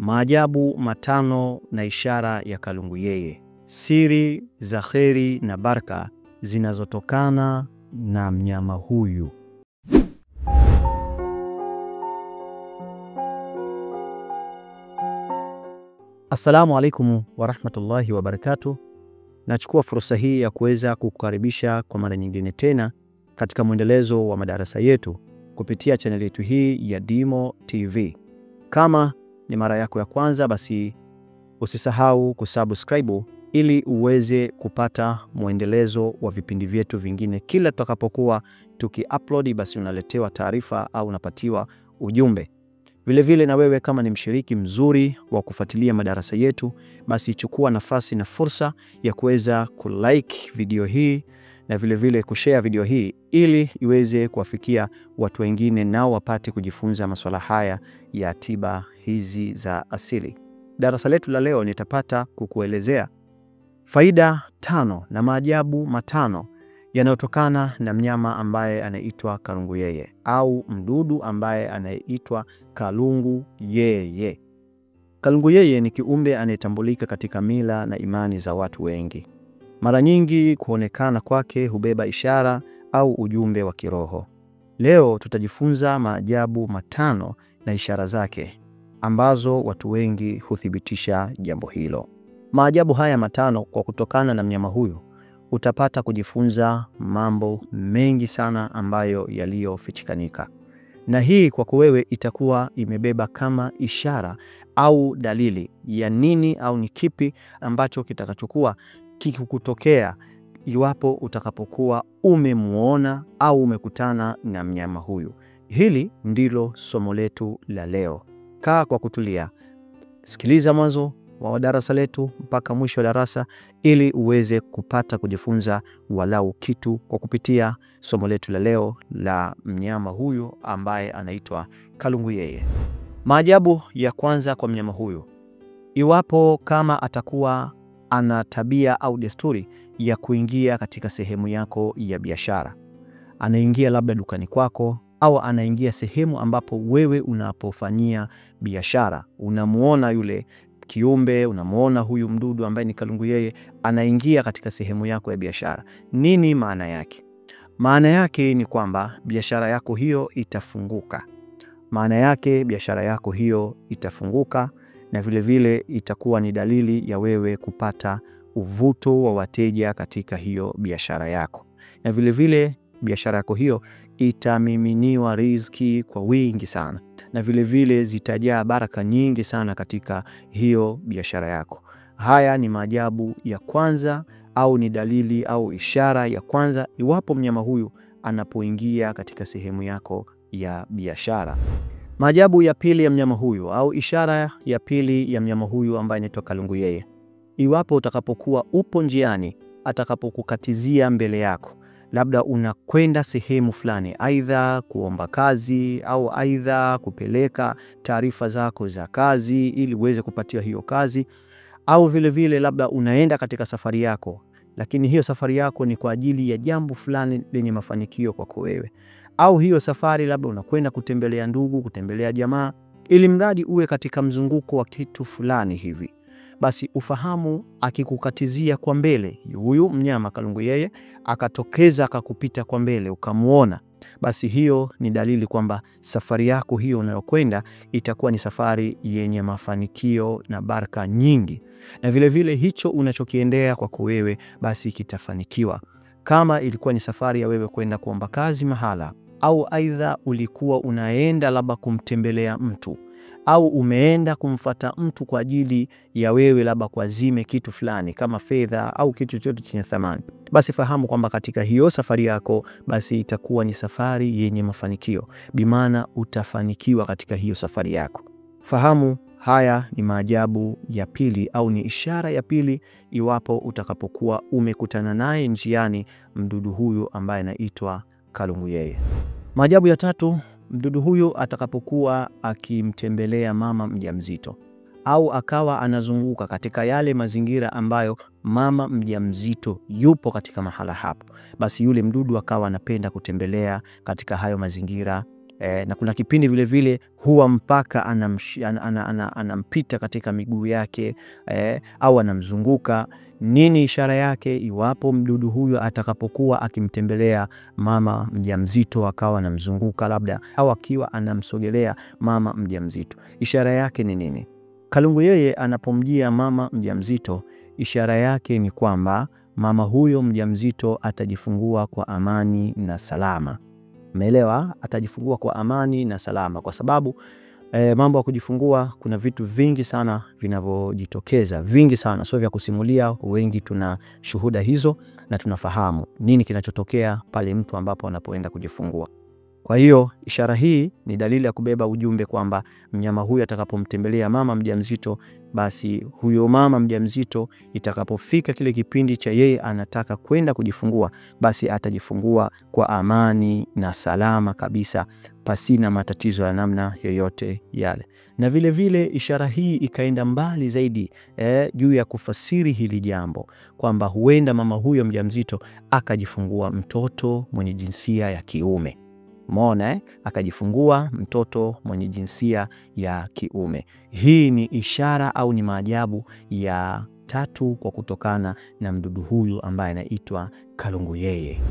Maajabu matano na ishara ya Kalunguyeye, siri za kheri na baraka zinazotokana na mnyama huyu. Assalamu alaikum warahmatullahi wabarakatuh. Nachukua fursa hii ya kuweza kukukaribisha kwa mara nyingine tena katika mwendelezo wa madarasa yetu kupitia channel yetu hii ya Dimo TV. Kama ni mara yako ya kwanza, basi usisahau kusubscribe ili uweze kupata mwendelezo wa vipindi vyetu vingine. Kila tutakapokuwa tuki-upload, basi unaletewa taarifa au unapatiwa ujumbe. Vile vile na wewe kama ni mshiriki mzuri wa kufuatilia madarasa yetu, basi chukua nafasi na fursa ya kuweza kulike video hii na vile vile kushare video hii ili iweze kuwafikia watu wengine nao wapate kujifunza masuala haya ya tiba hizi za asili. Darasa letu la leo nitapata kukuelezea faida 5 na maajabu 5 yanayotokana na mnyama ambaye anaitwa Kalunguyeye au mdudu ambaye anaitwa Kalunguyeye. Kalunguyeye ni kiumbe anayetambulika katika mila na imani za watu wengi. Mara nyingi kuonekana kwake hubeba ishara au ujumbe wa kiroho. Leo tutajifunza maajabu 5 na ishara zake ambazo watu wengi huthibitisha jambo hilo. Maajabu haya 5 kwa kutokana na mnyama huyu utapata kujifunza mambo mengi sana ambayo yaliyofichikanika. Na hii kwako wewe itakuwa imebeba kama ishara au dalili ya nini au ni kipi ambacho kitakachokuwa kikikutokea iwapo utakapokuwa umemuona au umekutana na mnyama huyu. Hili ndilo somo letu la leo. Kaa kwa kutulia, sikiliza mwanzo wa darasa letu mpaka mwisho wa darasa ili uweze kupata kujifunza walau kitu kwa kupitia somo letu la leo la mnyama huyu ambaye anaitwa Kalunguyeye. Maajabu ya kwanza kwa mnyama huyu, iwapo kama atakuwa ana tabia au desturi ya kuingia katika sehemu yako ya biashara. Anaingia labda dukani kwako au anaingia sehemu ambapo wewe unapofanyia biashara. Unamuona yule kiumbe, unamuona huyu mdudu ambaye ni Kalunguyeye anaingia katika sehemu yako ya biashara. Nini maana yake? Maana yake ni kwamba biashara yako hiyo itafunguka. Maana yake biashara yako hiyo itafunguka, na vile vile itakuwa ni dalili ya wewe kupata uvuto wa wateja katika hiyo biashara yako. Na vile vile biashara yako hiyo itamiminiwa riziki kwa wingi sana, na vile vile zitajaa baraka nyingi sana katika hiyo biashara yako. Haya ni maajabu ya kwanza au ni dalili au ishara ya kwanza iwapo mnyama huyu anapoingia katika sehemu yako ya biashara. Maajabu ya pili ya mnyama huyu au ishara ya pili ya mnyama huyu ambaye anaitwa Kalunguyeye, iwapo utakapokuwa upo njiani, atakapokukatizia mbele yako, labda unakwenda sehemu fulani, aidha kuomba kazi au aidha kupeleka taarifa zako za kazi ili uweze kupatia hiyo kazi, au vile vile labda unaenda katika safari yako, lakini hiyo safari yako ni kwa ajili ya jambo fulani lenye mafanikio kwako wewe, au hiyo safari labda unakwenda kutembelea ndugu, kutembelea jamaa, ili mradi uwe katika mzunguko wa kitu fulani hivi, basi ufahamu akikukatizia kwa mbele huyu mnyama Kalunguyeye akatokeza akakupita kwa mbele ukamuona, basi hiyo ni dalili kwamba safari yako hiyo unayokwenda itakuwa ni safari yenye mafanikio na baraka nyingi, na vile vile hicho unachokiendea kwako wewe basi kitafanikiwa. Kama ilikuwa ni safari ya wewe kwenda kuomba kazi mahala, au aidha ulikuwa unaenda labda kumtembelea mtu, au umeenda kumfata mtu kwa ajili ya wewe labda kuazime kitu fulani kama fedha au kitu chochote chenye thamani, basi fahamu kwamba katika hiyo safari yako basi itakuwa ni safari yenye mafanikio, bimaana utafanikiwa katika hiyo safari yako. Fahamu haya ni maajabu ya pili au ni ishara ya pili iwapo utakapokuwa umekutana naye njiani mdudu huyu ambaye anaitwa Kalunguyeye. Maajabu ya tatu, mdudu huyu atakapokuwa akimtembelea mama mjamzito au akawa anazunguka katika yale mazingira ambayo mama mjamzito yupo katika mahala hapo, basi yule mdudu akawa anapenda kutembelea katika hayo mazingira Na kuna kipindi vile vile huwa mpaka anampita katika miguu yake au anamzunguka. Nini ishara yake? Iwapo mdudu huyo atakapokuwa akimtembelea mama mjamzito akawa anamzunguka labda, au akiwa anamsogelea mama mjamzito, ishara yake ni nini? Kalungu yeye anapomjia mama mjamzito, ishara yake ni kwamba mama huyo mjamzito atajifungua kwa amani na salama. Umeelewa? Atajifungua kwa amani na salama, kwa sababu mambo ya kujifungua kuna vitu vingi sana vinavyojitokeza, vingi sana, sio vya kusimulia. Wengi tuna shuhuda hizo na tunafahamu nini kinachotokea pale mtu ambapo anapoenda kujifungua. Kwa hiyo ishara hii ni dalili ya kubeba ujumbe kwamba mnyama huyu atakapomtembelea mama mjamzito, basi huyo mama mjamzito itakapofika kile kipindi cha yeye anataka kwenda kujifungua, basi atajifungua kwa amani na salama kabisa, pasina matatizo ya namna yoyote yale. Na vile vile ishara hii ikaenda mbali zaidi juu ya kufasiri hili jambo kwamba huenda mama huyo mjamzito akajifungua mtoto mwenye jinsia ya kiume. Umeona, akajifungua mtoto mwenye jinsia ya kiume. Hii ni ishara au ni maajabu ya tatu kwa kutokana na mdudu huyu ambaye anaitwa kalungu yeye.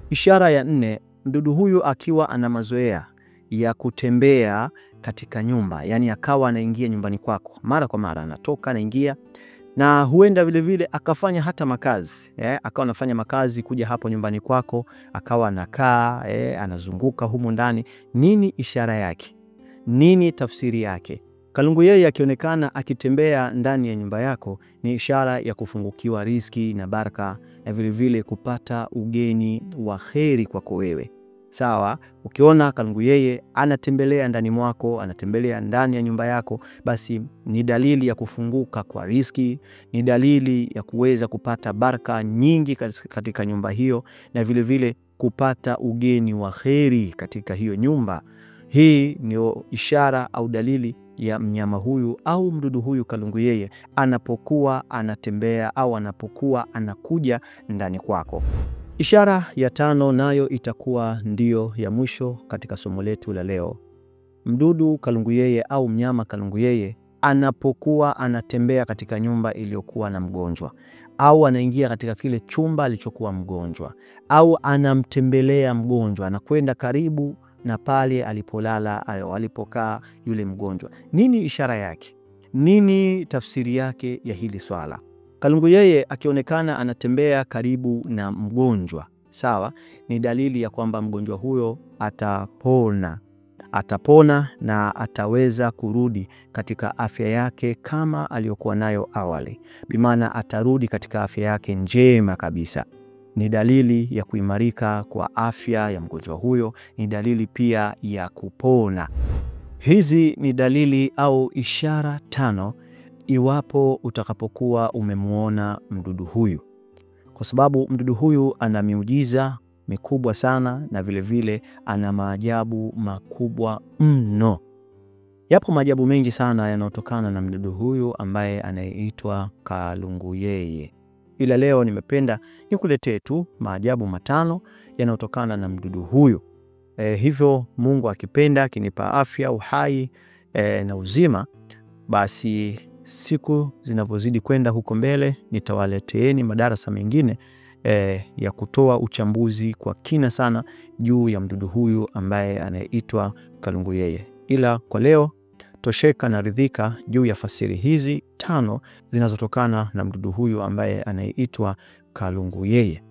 Ishara ya nne, mdudu huyu akiwa ana mazoea ya kutembea katika nyumba, yani akawa anaingia nyumbani kwako mara kwa mara, anatoka anaingia, na huenda vile vile akafanya hata makazi, akawa anafanya makazi kuja hapo nyumbani kwako, akawa anakaa, anazunguka humu ndani. Nini ishara yake? Nini tafsiri yake? Kalungu yeye akionekana akitembea ndani ya nyumba yako ni ishara ya kufungukiwa riziki na baraka, na vile vile kupata ugeni wa kheri kwako wewe. Sawa, ukiona kalungu yeye anatembelea ndani mwako, anatembelea ndani ya nyumba yako, basi ni dalili ya kufunguka kwa riziki, ni dalili ya kuweza kupata baraka nyingi katika nyumba hiyo, na vile vile kupata ugeni wa kheri katika hiyo nyumba. Hii ni ishara au dalili ya mnyama huyu au mdudu huyu kalungu yeye anapokuwa anatembea au anapokuwa anakuja ndani kwako. Ishara ya tano nayo itakuwa ndiyo ya mwisho katika somo letu la leo. Mdudu kalungu yeye au mnyama kalungu yeye anapokuwa anatembea katika nyumba iliyokuwa na mgonjwa, au anaingia katika kile chumba alichokuwa mgonjwa, au anamtembelea mgonjwa, anakwenda karibu na pale alipolala au alipokaa yule mgonjwa. Nini ishara yake? Nini tafsiri yake ya hili swala? Kalungu yeye akionekana anatembea karibu na mgonjwa, sawa, ni dalili ya kwamba mgonjwa huyo atapona. Atapona na ataweza kurudi katika afya yake kama aliyokuwa nayo awali. Bimaana atarudi katika afya yake njema kabisa. Ni dalili ya kuimarika kwa afya ya mgonjwa huyo, ni dalili pia ya kupona. Hizi ni dalili au ishara tano iwapo utakapokuwa umemuona mdudu huyu, kwa sababu mdudu huyu ana miujiza mikubwa sana na vile vile ana maajabu makubwa mno. Yapo maajabu mengi sana yanayotokana na mdudu huyu ambaye anaitwa kalungu yeye, ila leo nimependa nikuletee tu maajabu matano yanayotokana na mdudu huyu. Hivyo Mungu akipenda, akinipa afya, uhai na uzima, basi siku zinavyozidi kwenda huko mbele nitawaleteeni madarasa mengine ya kutoa uchambuzi kwa kina sana juu ya mdudu huyu ambaye anaitwa kalungu yeye. Ila kwa leo tosheka na ridhika juu ya fasiri hizi tano zinazotokana na mdudu huyu ambaye anaitwa kalungu yeye.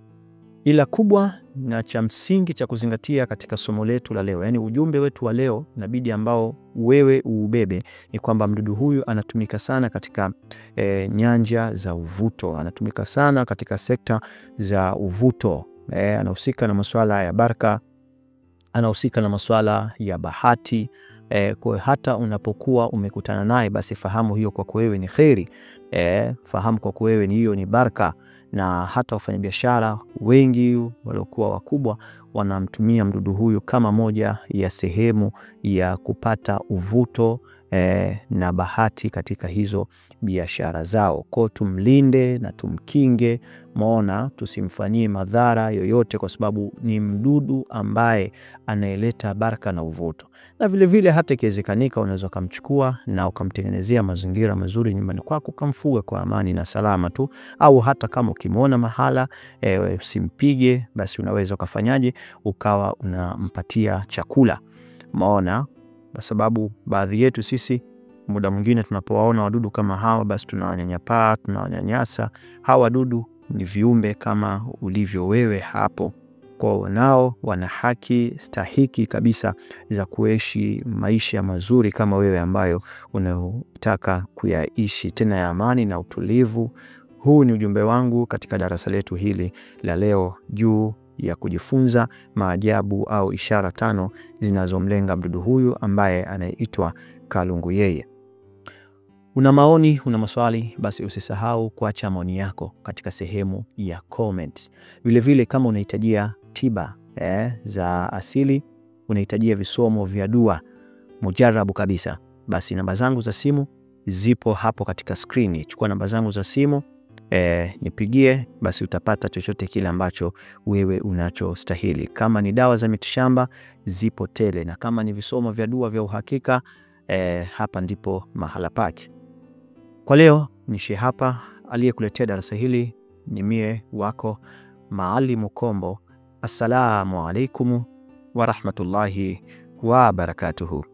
Ila kubwa na cha msingi cha kuzingatia katika somo letu la leo, yani ujumbe wetu wa leo inabidi ambao wewe uubebe, ni kwamba mdudu huyu anatumika sana katika nyanja za uvuto, anatumika sana katika sekta za uvuto. Anahusika na masuala ya baraka, anahusika na masuala ya bahati. Kwa hata unapokuwa umekutana naye, basi fahamu hiyo kwako wewe ni kheri, fahamu kwako wewe ni hiyo ni baraka. Na hata wafanyabiashara wengi waliokuwa wakubwa wanamtumia mdudu huyu kama moja ya sehemu ya kupata uvuto na bahati katika hizo biashara zao. Kwa tumlinde na tumkinge, maona tusimfanyie madhara yoyote, kwa sababu ni mdudu ambaye anayeleta baraka na uvuto. Na vile vile hata ikiwezekanika unaweza kumchukua na ukamtengenezea mazingira mazuri nyumbani kwako, ukamfuga kwa amani na salama tu, au hata kama ukimwona mahala usimpige, basi unaweza ukafanyaje, ukawa unampatia chakula. Maona kwa sababu baadhi yetu sisi muda mwingine tunapowaona wadudu kama hawa, basi tunawanyanyapaa, tunawanyanyasa. Hawa wadudu ni viumbe kama ulivyo wewe hapo, kwa nao wana haki stahiki kabisa za kuishi maisha mazuri kama wewe ambayo unataka kuyaishi, tena ya amani na utulivu. Huu ni ujumbe wangu katika darasa letu hili la leo juu ya kujifunza maajabu au ishara 5 zinazomlenga mdudu huyu ambaye anaitwa kalunguyeye. Una maoni, una maswali, basi usisahau kuacha maoni yako katika sehemu ya comment. Vile vile kama unahitajia tiba za asili, unahitajia visomo vya dua mujarabu kabisa, basi namba zangu za simu zipo hapo katika screen. Chukua namba zangu za simu, nipigie, basi utapata chochote kile ambacho wewe unachostahili. Kama ni dawa za mitishamba zipo tele, na kama ni visomo vya dua vya uhakika, hapa ndipo mahala pake. Kwa leo niishie hapa. Aliyekuletea darasa hili ni mie wako Maalimu Kombo. Assalamu alaikum wa rahmatullahi wa barakatuhu.